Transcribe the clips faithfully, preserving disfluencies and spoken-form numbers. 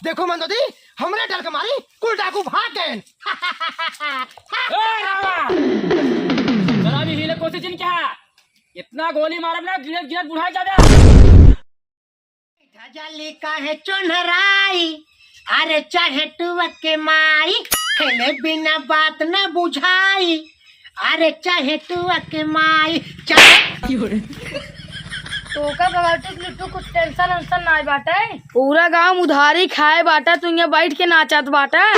देखो मंदोदरी, हमरे डर के मारी कुल डाकू भाग गए। ए रामा, जरा भी हिले कोशिश नहीं किया। इतना गोली मारब ना, गिरत गिरत बुढ़ा जाबे। जली काहे चोनहराई, अरे चाहे टुआ के माई, खेले बिना बात न बुझाई, अरे चाहे टुआ के माई, चाहे तोका भगवती के लुट्टू कुछ टेंशन वेंशन नाय बाटे। पूरा गांव उधारी खाए बाटा, तू यहाँ बैठ के नाचत बाटा।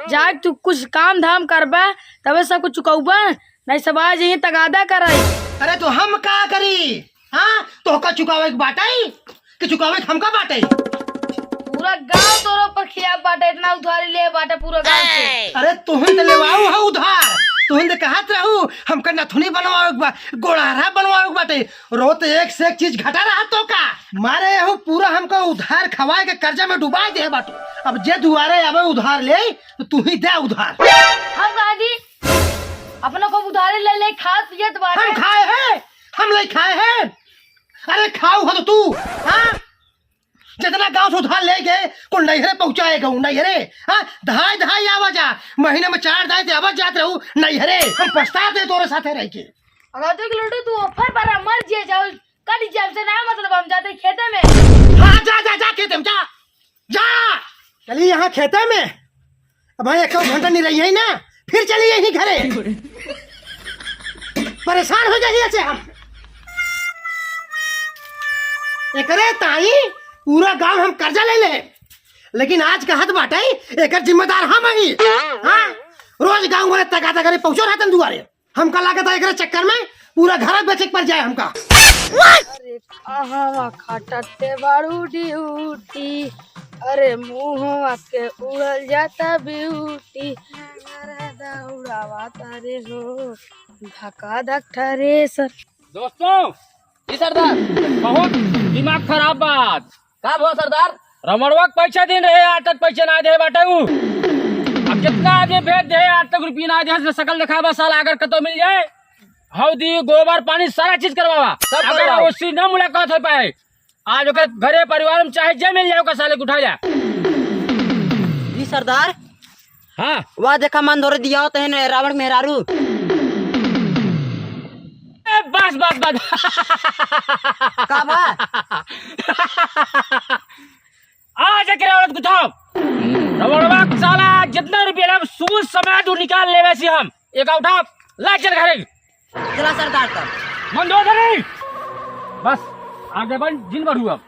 जाके तू कुछ काम धाम करबा, तबे सब कुछ चुकौबा, नहीं सब आज यहीं तगादा कराई। अरे तो हम का करी? हाँ, तोहका चुकावे के बाटे कि चुकावे के हमका बाटे? पूरा गांव तोरो पर खिया बाटे, इतना उधारी ले बाटे पूरा गांव से। अरे तुहिन त लेवाऊ है उधार, तुहिन त कहत रहू हमका नथुनी बनवावे के बा, गोड़ारा बनवावे के बाटे, रोज एक से एक चीज घटा रहा तोका। मारे यहू पूरा हमका उधार खवाए के कर्जा में डुबाए दे बाटू। अब जे दुआरे आवे उधार ले, तो तू ही दे उधार। हम कहा जी, अपना को उधारी ले ले खात पियत बाटे। हम खाए हैं, हम ले खाए हैं। अरे खाऊ हो तो तू, हाँ? जितना गांव से उधार ले गए, कुल नैहरे पहुंचाए गऊ, नैहरे, हाँ? दहाई दहाई आवा जा, महीने में चार दाई ते आवा जात रहू नैहरे। हम पछतात है तोरे साथे रह के। अगर तो एक लोटे तू ऑफर पर मर जे जाओ, कट जाए से ना मतलब, हम जाते खेते में। हाँ, जा, जा, जा खेते में, जा, जा। चली यहाँ खेते में, अब भाई एक घंटा नहीं रही है ना, फिर चली यही घरे। परेशान हो जाइए से हम। एकरे ताई पूरा गांव हम कर्जा ले ले, लेकिन आज कहत बाटे एकर जिम्मेदार हम ही। हाँ, रोज गांव में तका तका रे पहुंचो रहतन दुआरे। हमका लागत है एकरे चक्कर में पूरा घर बेचे के पड़ जाए हमका। अरे कहवा खटते बाड़ू ड्यूटी, अरे मुहवा के उड़ल जाता ब्यूटी, अरे दौड़ावा तारे हो धका धक ठरे सर। दोस्तों, जी सरदार। बहुत दिमाग खराब बात। का भो सरदार? रमणवा के पैसा दिन रहे, आज तक पैसा ना दे बाटे उ। अब कितना आदमी भेज दे, आज तक रुपया ना दे, सकल दिखावा साला, अगर कतो मिल जाए, हौदी, गोबर, पानी, सारा चीज करवावा। सब अगर करवाओ। उससे ना मुलाकात हो पाए, आज ओकर घरे परिवार में चाहे जे मिल जाए, ओकर साले के उठा जा। जी सरदार। हाँ। वाह, देखा, मंदोदरी दिया होता है ना, रावण मेहरारू। ए, बस, बस, बस। का बा? आज एक औरत को उठाओ। रमणवा साला जितना रुपया लेब, सूद समेत उ निकाल लेबे से हम। एक उठाओ, ला चल घरे। चला सरदार तब। मंदोदरी, बस आगे बढ़, जिन बढ़ू अब।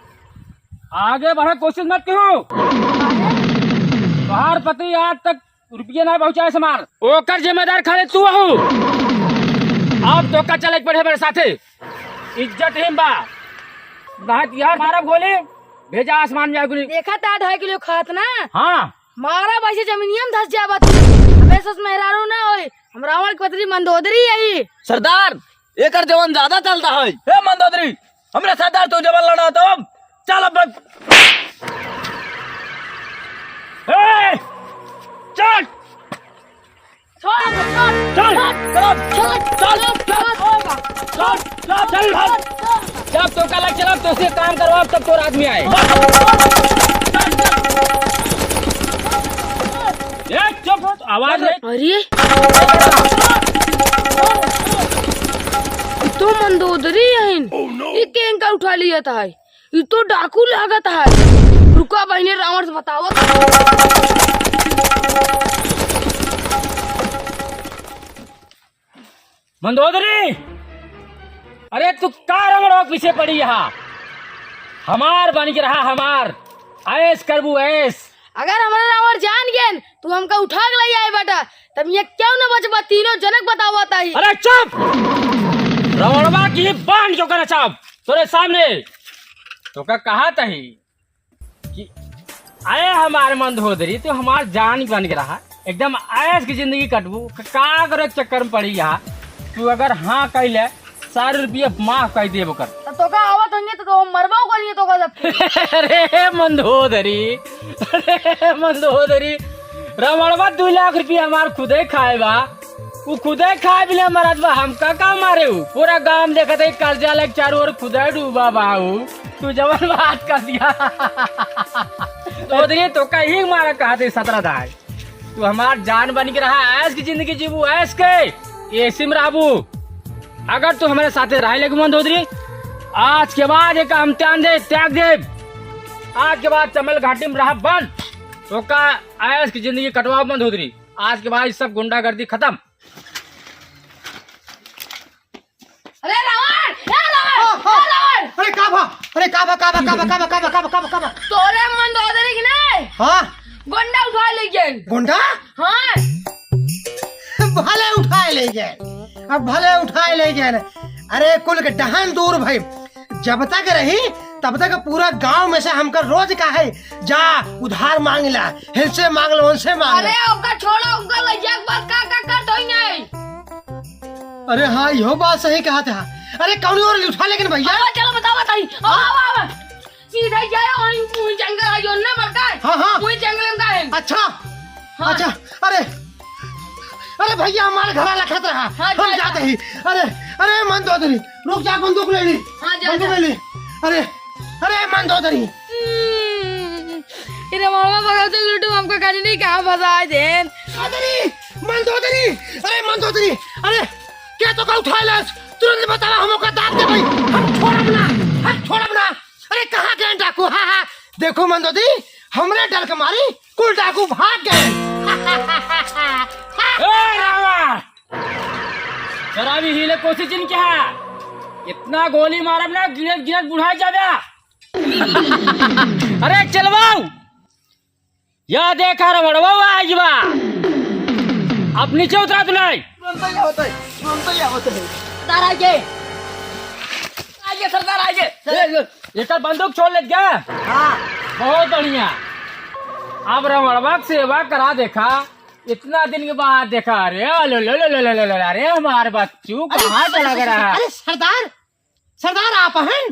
आगे बढ़े कोशिश मत करो। तोहार पति आज तक रुपये ना पहुंचाए समान, ओकर जिम्मेदार खाली तू हऊ। अब तोका चले के पड़े मेरे साथे, इज्जत ही बा। ना तो यार मारब गोली, भेजा आसमान में आगुनी। देखा था ढाई किलो खात ना। हाँ। मारा वैसे जमीनिया में धस जाबा तू। अबे सस मेहरारू ना होई, हम रावण के पत्नी मंदोदरी आई। सरदार, एकर जवान ज्यादा चलता है। ए मंदोदरी, हमरे सरदार तू जवान लड़ा तो चल अब। ए, चल। छोड़, छोड़, चल, छोड़, चल, छोड़, चल, छोड़, छोड़, चल, चल, चल। जब तो कल चला तो से काम करवा, तब तो रात में आए। ए, चुप, आवाज नहीं। अरे, ई तो मंदोदरी हइन। ई केंका उठा लिया था। ई तो डाकू लागत है। रुका बहिने, रावण से बतावत। मंदोदरी, अरे तू का रमणवा के पीछे पड़ी यहाँ? हमार बन के रहा, हमार। ऐश करबू, ऐश। अगर हमारा रावण जान गए, तू हमका उठा के ले आए बेटा, तब ये क्यों न बचबा, तीनों जनक बतावा ताही। अरे चुप! रमणवा की बांध के ओकर नचाब तोरे सामने। तोका कहा ताही कि अरे हमारे मंदोदरी, तू हमार जान बन के रहा, एकदम ऐश की जिंदगी कटबू। क-, का करे के चक्कर में पड़ी यहाँ? तू अगर हाँ कह ले, सारे रुपये माफ कर देब ओकर। तो तोका आवत होइए तो, तो मरबो करिए तोका सबके। अरे मंदोदरी, अरे मंदोदरी, रमणवा दू लाख रुपये हमार खुदे खाए बा, उ खुदे खाए बिना मरत बा, हमका का मारे उ? पूरा गांव देखत है कर्जा लेके चारों ओर खुदे डूबा बा उ। तू जवन बात कर दिया। चौधरी, तोका ही मारा कहा थे सतरा दाई। तू हमार जान बन के रहा, ऐश की जिंदगी जीबू, ऐश के, एसी में रहबू। अगर तू हमरे साथे रहे लेकिन मंदोदरी, आज के बाद एक हम त्याग दे, त्याग दे। आज के बाद चमल घाटी में रहा बंद। तोका ऐश की जिंदगी कटवा मंदोदरी। आज के बाद सब गुंडागर्दी खत्म। अरे रावण, ए रावण, हाँ, हाँ। ए रावण। अरे का भा? अरे का भा, का भा, का भा? तोरे मंदोदरी की नहीं? हाँ। गुंडा उठा ले गए। गुंडा? हाँ। भले उठाए ले गए, अब भले उठाए ले गए। अरे कुल के डहान दूर भाई, जब तक रही तब तक पूरा गांव में से हमका रोज का है, जा उधार मांग ला, हिलसे मांग लो, उनसे मांग लो। अरे ओका छोड़ा, ओका ले जाए के बाद का का करत होई नहीं? अरे हाँ, इहो बात सही कहा था। अरे कौन और उठा लेकिन भैया? आवा, चलो बतावा ताई। आवा, आवा, आवा। सीधा जाए और मुंह जंगल आ जो ना मरता है। हाँ, हाँ। वही जंगल में का है। अच्छा। हाँ। अच्छा। अरे, अरे भैया, हमारे घर लखत रहा। हाँ, हम जा, जाते जा। ही। अरे, अरे मंदोदरी, रुक जा, बंदूक ले ली। हाँ, जा, बंदूक जा। ले ली। अरे, अरे मंदोदरी। हम्म, ये रमणवा भगत से लूटू हमको कहीं नहीं कहाँ फंसा है देन। मंदोदरी, मंदोदरी, अरे मंदोदरी, अरे क्या तो का उठा लस? तुरंत बतावा, हम ओका दाब दे भाई। हम छोड़ब ना, हम छोड़ब ना। अरे कहाँ गए डाकू? हाँ, हाँ, देखो मंदोदरी, हमरे डर के मारी कुल डाकू भाग गए। ए रावण, जरा भी हिले कोशिश नहीं किया, इतना गोली मारब ना, गिरत गिरत बुढ़ा जाबे। अरे चलवाओ, या देखा रमणवा आज बा। अब नीचे उतरा तू नहीं। तुरंत ही आवत है, तुरंत ही आवत है। सरदार आगे, आगे सरदार आगे। ए, ए, एकर बंदूक छोड़ लेत क्या? हाँ। बहुत बढ़िया। अब रमणवा के सेवा करा देखा, इतना दिन के बाद देखा। अरे लो लो लो लो लो लो, अरे हमार बच्चू अरे, कहाँ चला अरे, गया? अरे सरदार, सरदार आप हैं?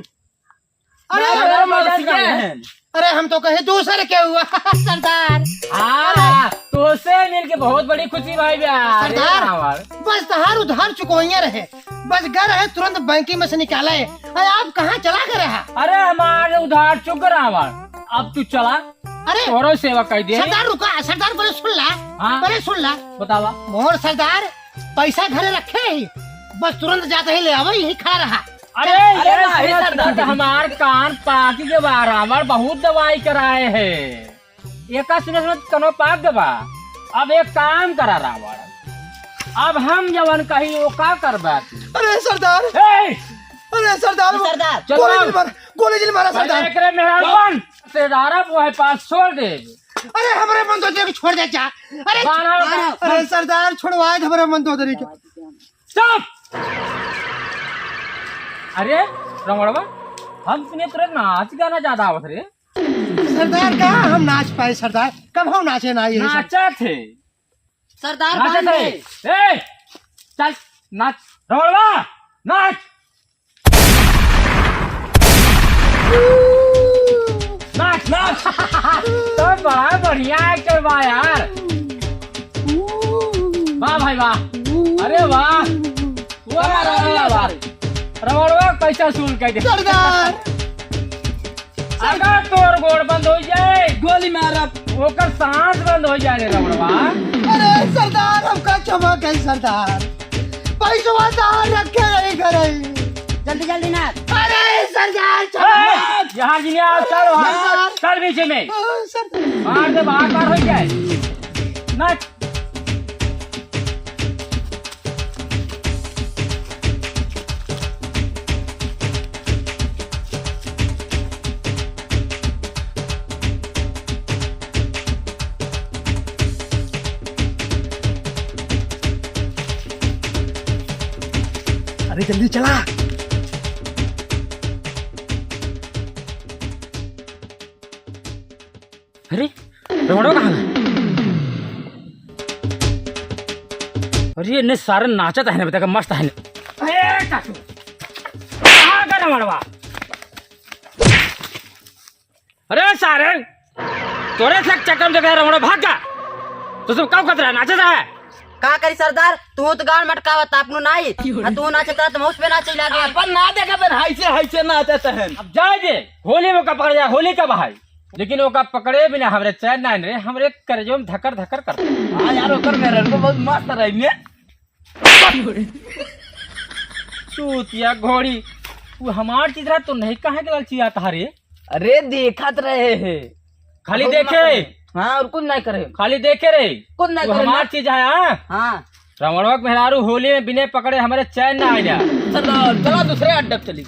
अरे, अरे, अरे, अरे, मर्द क्या है? अरे, हम तो कहे दूसर के हुआ, सरदार। हाँ, अरे। तोसे मिल के बहुत बड़ी खुशी भाई बा। अरे, सरदार, रावण। बस तहार उधार चुकोइया रहे, बस घर है तुरंत बैंकी में से निकाले। अरे, आप कहाँ चला गए रहा? अरे, हमारे उधार चुक रावण, अब तू चला। अरे, तोरो सेवा कर दे। सरदार रुका, सरदार पहले सुन ला, हाँ। पहले सुन ला। बतावा। मोर सरदार पैसा घरे रखे ही, बस तुरंत जाते ही ले आवे, यही खड़ा रहा। अरे, अरे, ये अरे, सुनत सरदार। हमार कान पाकी के बा, रावण बहुत दवाई कराए है। एका सुनत सुनत कनो पाक के बा। अब एक काम करा रावण, अब हम जवन कही वो का करबा तू? अरे सरदार, ए! अरे सरदार, सरदार। चलो। गोली जिन मारा, गोली जिन मारा अरे सरदार। एकरे मेहरारू बन, सरदार अब वह पास छोड़ दे। अरे हमरे मंदोदरी के छोड़ दे जा। अरे, बारह का अरे सरदार छोड़वाए दे हमरे मंदोदरी के। चुप! अरे रमणवा, हम सुने तोरे नाच गाना ज्यादा आवत रे। सरदार का हम नाच पाए सरदार, कब हम नाचे ना ये सब। नाचा थे। सरदार नाचा बांध थे। दे। ए, चल नाच रमणवा, नाच। नाच, नाच। तो बड़ा बढ़िया actor बा यार। वाह भाई वाह। अरे वाह। वाह, वाह, वाह, वाह। रमणवा कैसा सूल कह दे। सरदार। अगर तोर गोड़ बंद हो जाए, गोली मारब। ओकर सांस बंद हो जाए रे रमणवा। अरे सरदार, हमका क्षमा कर सरदार। पैसवा तार रखे रही घरे। जल्दी, जल्दी नाच। अरे सरदार, ए, यहाँ जी आ, चल वहाँ, सरदार। चल पीछे में। ओ, सरदार। बाहर से बाहर पार हो जाए। नाच। अरे जल्दी चला। अरे रमणवा कहाँ है? अरे इन्हें सारे नाचत है ना, बेटा का मस्त है ना। अरे काकू, कहाँ गया रमणवा? अरे सारे, तोरे से चक्कर में देखा रमणवा भाग गया। तो सब काऊ करत रहा, नाचत है? का करी सरदार, तू तो गान मटकावत आपनु नाई, आ तू नाचत रहा तो हम उस पे नाचे लागे। अपन ना देखा तो हाइसे हाइसे नाचत है। अब जाए दे, होली में का पकड़ जाए, होली का बहाई। लेकिन ओका पकड़े बिना हमरे चैन ना आइन रे, हमरे करेजो में धकर धकर कर। हाँ यार, ओकर मेहरारू बहुत मस्त रही ने। चूतिया घोड़ी, वो हमार चीज रहा तो नहीं कहे के लालची आता रे। अरे देखत रहे है। खाली देखे। हाँ, और कुछ नहीं करे। खाली देखे रे। कुछ नहीं वो करे हमार ना। चीज है, हाँ? हाँ। रमणवा के मेहरारू होली में बिने पकड़े हमरे चैन ना आइना। चलो, चलो दूसरे अड्डा पे चली।